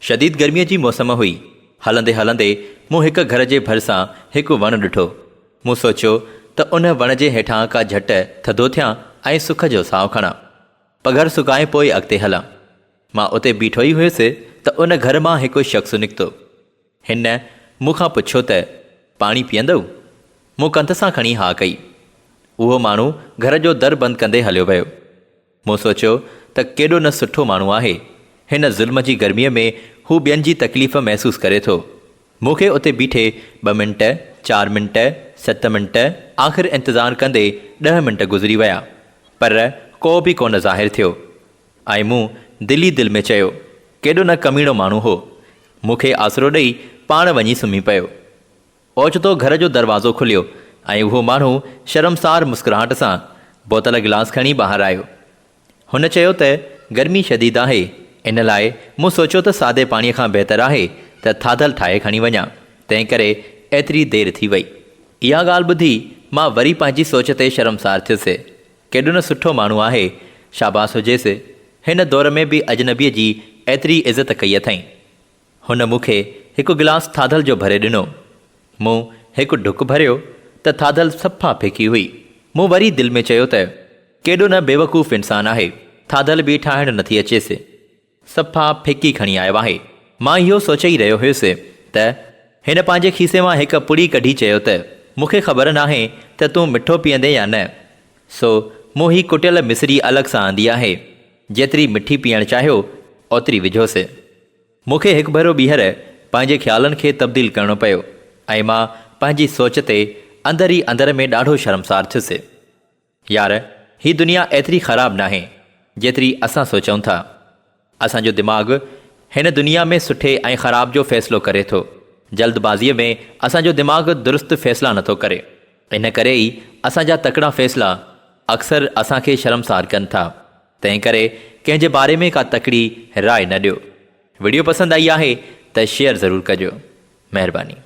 شديد گرميء جي موسم هئي. هلندي هلندي مون هڪ گهر جي ڀرسان هڪ وڻ ڏٺو. مون سوچيو ته ان وڻ جي هيٺان ڪا جهٽ ٿڌو ٿيان ۽ سک جو ساهه کڻان. پگهر سڪائي پوء اڳتي هلان. مان اتي بيٺو ئي هيس ته ان گهر مان هڪ شخص نڪتو. هن مون کان پڇيو ته پاڻي پيئندؤ؟ مون ڪنڌ سان کڻي ها ڪئي. اهو ماڻهو گهر جو در بند ڪندي هليو ويو. مون سوچيو ته ڪيڏو نه سٺو ماڻهو آهي. هن ظلم جي گرميء ۾ هو ٻين جي تڪليف محسوس ڪري ٿو. مون کي اتي بيٺي ٻه منٽ، چار منٽ، ست منٽ، آخر انتظار ڪندي ڏهه منٽ گذري ويا. پر ڪو به ڪونه ظاهر ٿيو. ۽ مون دل ئي دل ۾ چيو، ڪيڏو نه ڪميڻو ماڻهو هو. مون کي آسرو ڏئي پاڻ وڃي سمهي پيو. اوچتو گهر جو دروازو کليو ۽ اهو ماڻهو شرمسار مسڪراهٽ سان بوتل گلاس کڻي ٻاهر آيو. هن چيو ته گرمي شديد آهي، ان لاء مون سوچيو ته سادي پاڻيء کان بهتر آهي ته ٿاڌل ٺاهي کڻي وڃان، تنهن ڪري ايتري دير ٿي وئي. اها ڳالهه ٻڌي مان وري پنهنجي سوچ تي شرمسار ٿيس. ڪيڏو نه سٺو ماڻهو آهي، شاباس هجيس، هن دور ۾ به اجنبيء جي ايتري عزت ڪئي اٿئين. هن مون کي هڪ گلاس ٿاڌل جو ڀري ڏنو. مون هڪ ڍڪ ڀريو ته ٿاڌل صفا ڦڪي هئي. مون وري دل ۾ چيو ته ڪيڏو نه بيوقوف انسان آهي، ٿاڌل به ٺاهڻ نٿي اچيس. صفا ڦڪي کڻي آيو آهي. مان اهو سوچي ئي رهيو هيس ته هن پنهنجي کيسي مان هڪ پڙي ڪڍي چيو ته مون کي خبر ناهي ته تون مٺو پيئندين يا نه، سو مون هي ڪٽيل مصري الڳ سان آندي آهي. جيتري مٺي پيئڻ چاهيو اوتري وجهوس. مون کي هڪ ڀيرو ٻيهر پنهنجي خيالن کي تبديل ڪرڻو پيو ۽ مان پنهنجي سوچ تي اندر ئي اندر ۾ ڏاڍو شرمسار ٿيس. يار هي دنيا ايتري خراب ناهي جيتري اسان سوچون ٿا. اسان جو دماغ هن دنيا ۾ سٺي ۽ خراب جو فيصلو ڪري ٿو. جلد بازيء ۾ اسان جو دماغ درست فيصلا نٿو ڪري. ان ڪري ئي اسان جا تڪڙا فيصلا اڪثر اسان کي شرمسار ڪن ٿا. تنهن ڪري ڪنهن جي باري ۾ ڪا تڪڙي راء نه ڏيو. وڊيو پسند آئي آهي ته شيئر ضرور ڪجو. مهرباني.